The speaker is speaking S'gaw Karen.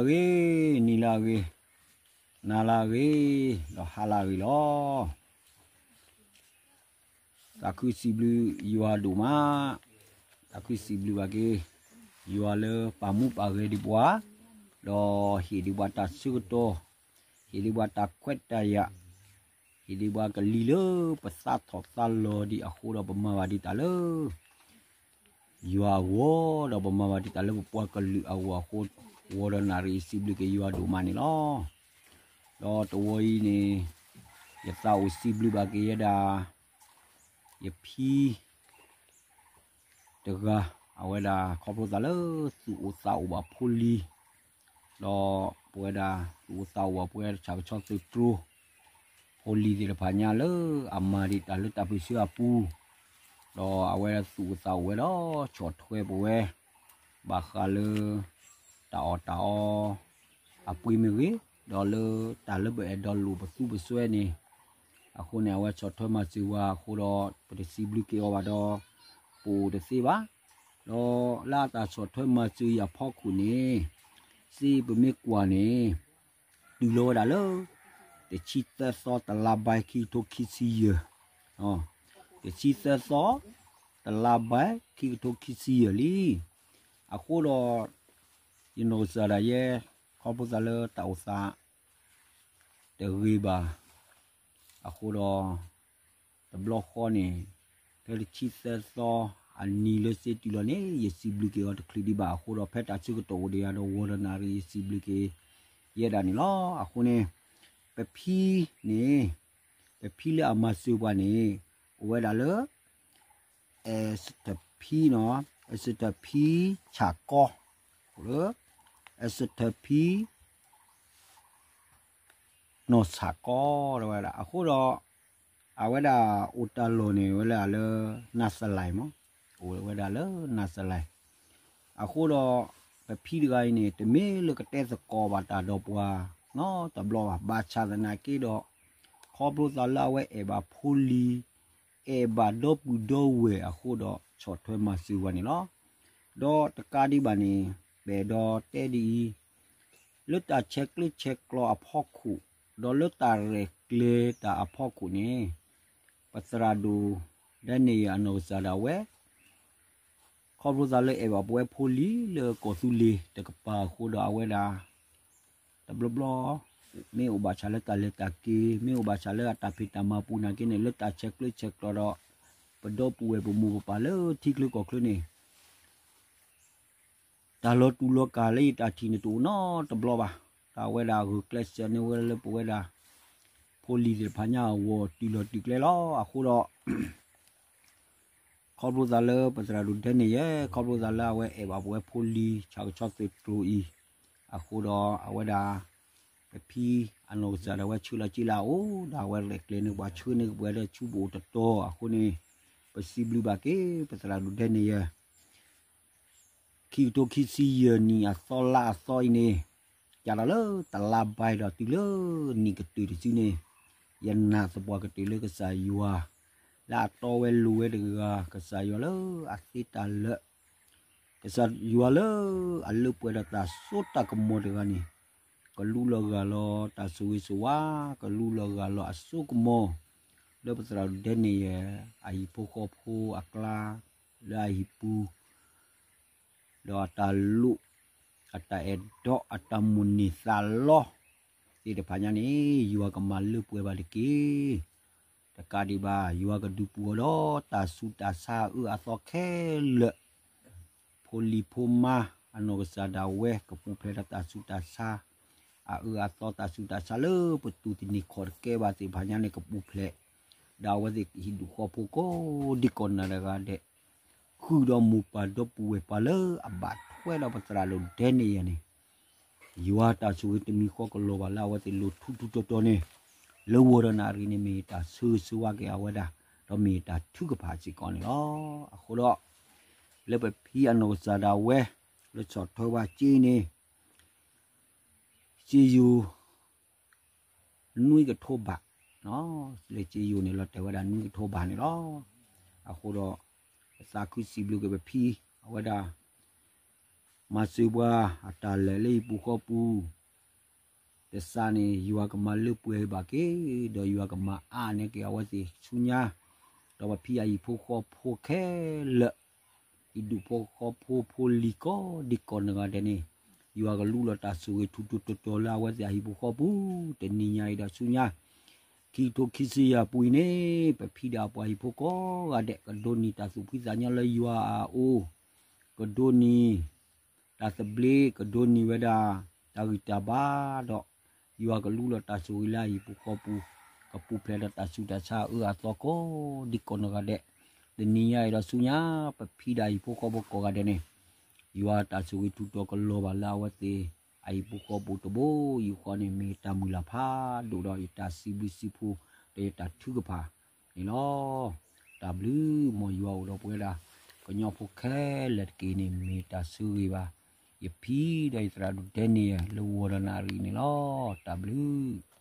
ဂ့ၤ, နံၤလၢအဂ့ၤ, နၤလၢအဂ့ၤ, ဒီးဟါလၢအဂ့ၤလီၤ. သးခုစံးဘျုးယွၤဒိၣ်မး, သးခုစံးဘျုးဘၣ်က့ၤ ယွၤလၢပာ်မူပာ်ဂဲၤဒံးပှၤ, ဒီးဟ့ၣ်ဒံးပှၤတၢ်ဆၢကတီၢ်, ဟ့ၣ်ဒံးပှၤတၢ်ခွဲးတၢ်ယာ်, ဟ့ၣ်ဒံးပှၤကလံၤလၢပသးထီၣ်သးလီၤဒံးအဃိဒီး ပမၤဘၣ်ဒံးတၢ်လၢ ယွၤအဂီၢ်, ဒီးပမၤဘၣ်ဒံးတၢ်လၢပပှၤကလုာ်အဂီၢ်အဃိ, ဝီၤဒီးနၣ်ရံၣ် ယစံးဘျုးက့ၤယွၤဒိၣ်မးန့ၣ်လီၤ. ဒီးတဝီအံၤန့ၣ် ယသးအိၣ်စံးဘျုးဘၣ်က့ၤယဲဒၣ် ယဖံ တဂၤ, အဝဲဒၣ်ခီဖျိသးလၢသူၣ်အိၣ်သးအိၣ်ဘၣ်ဖိလံၤ, ဒီးပဝဲဒၣ်သူၣ်အိၣ်သးအိၣ်ဘၣ်ပဝဲဆၣ်ကဆီသုးတြိၤ ဖိလံၤသ့ၣ်တဖၣ်ညါလၢအမၤဒံးတၢ်လၢတၢ်ပၢၢ်ဆၢအပူၤ, ဒီးအဝဲဒၣ်သူၣ်အိၣ်သးအိၣ်ဝဲဒီးဆီၣ်ထွဲပဝဲ ဘၣ်ဃးလၢ တၢ်အီၣ်တၢ်အီ အပှ့ၤမ့ၢ်ဂ့ၤ, ဒီးလၢတၢ်လၢပအဲၣ်ဒိးလိၣ်ပသူပစွဲန့ၣ်, အဃိန့ၣ် အဝဲဆီၣ်ထွဲမၤစၢၤဝဲအဃိဒီး ပတစံးဘျုးက့ၤအီၤဘၣ်ဒီး ပအိၣ်တသ့ဘၣ်. ဒီးလၢအတၢ်ဆီၣ်ထွဲမၤစၢၤအံၤအဖီခိၣ်န့ၣ် စ့ပမ့ၢ်ကွၢ်န့ၣ် တုၤလီၤဝဲဒၣ်လၢ တဆံသၢသီတလါဘါ ခံကထိခံဆံယဲၢ်, တဆံသၢသီ တလါဘါ ခံကထိခံဆံယဲၢ်လံ. အဃိဒီး ယနီၢ်ကစၢ်ဒၣ်ယဲ ခီဖျိသးလၢတၢ်အိၣ်သး တဂ့ၤဘၣ် အဃိဒီး တဘျီဃီန့ၣ် ဖဲတဆံသၢသီအနံၤလၢစ့တုၤလီၤန့ၣ် ယစံးဘျုးက့ၤအီၤတချုးဒံးဘၣ်အဃိဒီး ဖဲတၢ်ဆၢကတီၢ်အိၣ်ဒီးယၤဒီးဝီၤဒီးနၣ်ရံၣ် ယစံးဘျုးက့ၤ ယဲဒၣ်န့ၣ်လီၤ. အဃိန့ၣ် ပဖံန့ၣ် ပဖံလၢအမၤစၢၤပှၤန့ၣ် အိၣ်ဝဲဒၣ်လၢ အဲစထၢၣ်ဖံနီၤ, အဲစထၢၣ်ဖံဆၣ်ကီ, အိၣ်လၢ အဲစထၢၣ်ဖံ နီၢ်ဆၣ်ကီ တဲဝဲဒၣ်. အဃိဒီး အဝဲဒၣ်အိၣ်တၢ်လီၢ်န့ၣ် ဝဲလၢအလၢ နါစလၢ်မး, အိၣ်ဝဲဒၣ်လၢနါစလၢ်. အဃိဒီး ပဖံတဂၤအံၤန့ၣ် တမ့ၢ်လၢကတဲသကိးဘၣ်တၢ်ဒီးပှၤနီတဘျီဘၣ်. ဘၣ်ဆၣ်သနာ်က့ဒီး ခီဖျိသးလၢအဝဲအဲၣ်ဘၣ်ဖိလံၤ အဲၣ်ဘၣ်ဒီပုၢ်ဒီဝဲၢ်အဃိဒီး ဆီၣ်ထွဲမၤစၢၤဝဲန့ၣ်လီၤ. ဒီးတကးဒံးဘၣ်န့ၣ် ပအဲၣ်ဒိးတဲဒ်အံၤ, လၢတၢ်ဆဲးကျၢဆဲးကျိးအဖီခိၣ်, ဒီးလၢတၢ်ရဲၣ်ကျဲၤတၢ်အဖီခိၣ်န့ၣ် ပသရၣ်ဒိၣ် ဒဲန့ယဲၢ် အနီၢ်ကစၢ်ဒၣ်ဝဲ ခီဖျိသးလၢအဲၣ်ဘၣ်ပဝဲဖိလံၤလၢကီၢ်သူလ့ၤတကပၤအဃိဒီး အဝဲဒၣ် တဘျီဘျီ မ့ၢ်အိၣ်ဘၣ်ဆၣ်လၢတၢ်လဲၤတၢ်က့ၤ, မ့ၢ်အိၣ်ဘၣ်ဆၣ်လၢအတၢ်ဖံးတၢ်မၤပူၤနာ်က့န့ၣ် လၢတၢ်ဆဲးကျၢဆဲးကျိးဒီး ပဒီပုၢ်ဝဲၢ်ပမိၢ်ပပၢ်လၢထံချၢကီၢ်ချၢန့ၣ် တၢ်လီၤတူၢ်လီၤကာ်လၢယတၢ်ထံၣ်န့ၣ်တအိၣ်နီတဘျီဘၣ်. တၢ်ဝဲဒၣ်ဂုာ်ကျဲးစၢးန့ၢ်ဝဲလၢပဝဲဒၣ် ဖိလံၤသ့ၣ်တဖၣ်ညါအဂီၢ် တုၤလီၤတုၤကျဲလီၤ. အဃိဒီး ခီဖျိသးလၢပသရၣ်ဒိၣ်ဒဲန့ယဲၢ် ခီဖျိသးလၢအဝဲအဲၣ်ဘၣ်ပဝဲဖိလံၤ ဆၣ်ကဆီသုးတြိၤအံၤ, အဃိဒီးအဝဲဒၣ် ပဖံအနီၢ်ကစၢ်ဒၣ်ဝဲဆှၢလီၤစ့လၢအအိၣ် ဒီးအဝဲရဲၣ်ကျဲၤန့ၢ်ပှၤဆှၢန့ၢ်က့ၤပဝဲလၢဆူပအိၣ်တတီၤအဃိန့ၣ်, ပစံးဘျုးဘၣ်က့ၤ ပသရၣ်ဒိၣ်ဒဲန့ယဲၢ် ခံကထိခံဆံယဲၢ်နံၣ်အသီလါအသီအံၤန့ၣ်, ကးထီၣ်လၢတလါဘါဒီးတုၤလၢနံၣ်ကတၢၢ်တစုန့ၣ်, ယနာ်သပှၢ်ကတၢၢ်လၢကစၢ်ယွၤ လၢအတီဝဲလိၤဝဲတဂၤ ကစၢ်ယွၤလၢအသ့တၢ်လၢာ်, ကစၢ်ယွၤလၢအလၢပှဲၤဒီးတၢ်စိတၢ်ကမီၤတဂၤန့ၣ်, ကလူလီၤဂာ်လီၤတၢ်ဆိၣ်ဂ့ၤဆိၣ်ဝါ, ကလူလီၤဂာ်လီၤအစိကမီၤ လၢပသရၣ်ဒိၣ်ဒဲန့ယဲၢ် အဟံၣ်ဖိဃီဖိအကျါ လၢအဟံၣ်ပူၤ ဒီးအတၢ်လိၣ်, အတၢ်အဲၣ်ဒိး, အတၢ်မိၣ်န့ၢ်သးလီ သ့ၣ်တဖၣ်ညါန့ၣ် ယွၤကမၤလၢပှဲၤဘၣ်တက့ၢ်. တကးဒံးဘၣ် ယွၤကဒုးပူၤအီၤဒီးတၢ်ဆူးတၢ်ဆါအအၢအသီခဲလၢာ်, ဖိလံၤဖိမါအနီၢ်ကစၢ်ဒၣ်ဝဲ ကပူၤဖျဲးဒီးတၢ်ဆူးတၢ်ဆါ အအၢအသီ တၢ်ဆူးတၢ်ဆါလၢပတူၢ်တန့ၢ်ခီၣ်တကဲဘၣ်သ့ၣ်တဖၣ်ညါန့ၣ် ကပူၤဖျဲး ဒီးအဝဲသ့ၣ်ဟံၣ်ဒူၣ်ဃီဖိကိးဒံကီးနၢ်တဂၤဒဲး ဃုာ်ဒီးမိၢ်ပၢ်ဒီပုၢ်ဝဲၢ်ပၢ်လၢအဘၣ်ထွဲဒီးပသရၣ်ဒိၣ်ဒဲန့ယဲၢ်န့ၣ်, ယွၤတၢ်ဆိၣ်ဂ့ၤတမံၤဃီကလီၤဘၣ်လၢအဝဲသ့ၣ်လိၤထူထူတီတီန့ၣ်, လၢဝီၤဒီးနၣ်ရံၣ်န့ၣ် မ့ၢ်တၢ်ဆၢဂ့ၤဆၢဝါက့ၤအဝဲဒၣ်, ဒီးမ့ၢ်တၢ်ထုကဖၣ်စ့ၢ်ကီးန့ၣ်လီၤ. အဃိဒီး လၢပဖံအနီၢ်ကစၢ်ဒၣ်ဝဲ လၢဆီၣ်ထွဲဝဲစ့န့ၣ် စ့ယိၤ နွံကထိဘး, လၢစ့ယိၤန့ၣ်လီၤတဲာ်ဝဲဒၣ်နွံကထိဘးန့ၣ်လီၤ. အဃိဒီး ပသးခုစံးဘျုးက့ၤပဖံ အဝဲဒၣ် မၤစၢၤပှၤအတၢ်လဲၤလၢဟံၣ်ပူၤဃီပူၤ တစးန့ၣ် ယွၤကမၤလၢပှဲၤဘၣ်က့ၤ ဒီးယွၤကမၤအါန့ၢ်က့ၤအဝဲသ့ၣ်ဆူညါ, ဒီးပဖံအဟံၣ်ဖိဃီဖိခဲလၢာ်, ဟံၣ်ဒူၣ်ဖိဃီဖိဖိလံၤကိးဒံကိးနီၢ်ဂၤဒဲးန့ၣ်, ယွၤကလူလီၤတၢ်ဆိၣ်ဂ့ၤထူထူတီတီလၢအဝဲသ့ၣ်အဟံၣ်ပူၤဃီပူၤ, တနံၤညါအံၤဒီးဆူညါ ခံကထိခံဆံယဲၢ်ပူၤအံၤန့ၣ်, ပဖံဒီးပှၤဟံၣ်ဖိကိးဂၤဒဲး ကဒိးန့ၢ်တၢ်သူၣ်ဖှံသးညီလၢယွၤအအိၣ်, ကဒိးန့ၢ် တၢ်သဘျ့ ကဒိးန့ၢ်ဝဲဒၣ် တၢ်ဂံၢ်တၢ်ဘါဒီး ယွၤကလူလီၤတၢ်ဆိၣ်ဂ့ၤလၢအဟံၣ်ပူၤဃီပူၤ, ကပူၤဖျဲးဒီးတၢ်ဆူးတၢ်ဆါအအၢအသီကိးဒံကိးနီၢ်ဂၤဒဲး, တနံၤညါအံၤဒီးဆူညါ ပဖံဒီးဟံၣ်ဖိဃီဖိကိးဂၤဒဲးန့ၣ်, ယွၤတၢ်ဆိၣ်ဂ့ၤထူတီကလီၤဘၣ်လၢအဝဲသ့ၣ် အဟံၣ်ပူၤဃီပူၤတဘိယူၢ်ဃီန့ၣ် မ့ၢ်တၢ်မုၢ်လၢ်ဖးဒိၣ်ဒီးယတၢ်စံးဘျုးစံးဖှိၣ် ဒီးယတၢ်ထုကဖၣ်န့ၣ်လီၤ. တၢ်ဘျုး မ်ယွၤအိၣ်ဒီးပဝဲဒၣ် ကညီဖိခဲလၢာ်တက့ၢ်န့ၣ် မ့ၢ်တၢ်ဆိၣ်ဂ့ၤဘၣ် ယဖံဒီးယသရၣ်ဒိၣ်တဲန့ၣ် လၢဂီၤဒီးနၣ်ရံၣ်န့ၣ်လီၤ. တၢ်ဘျုး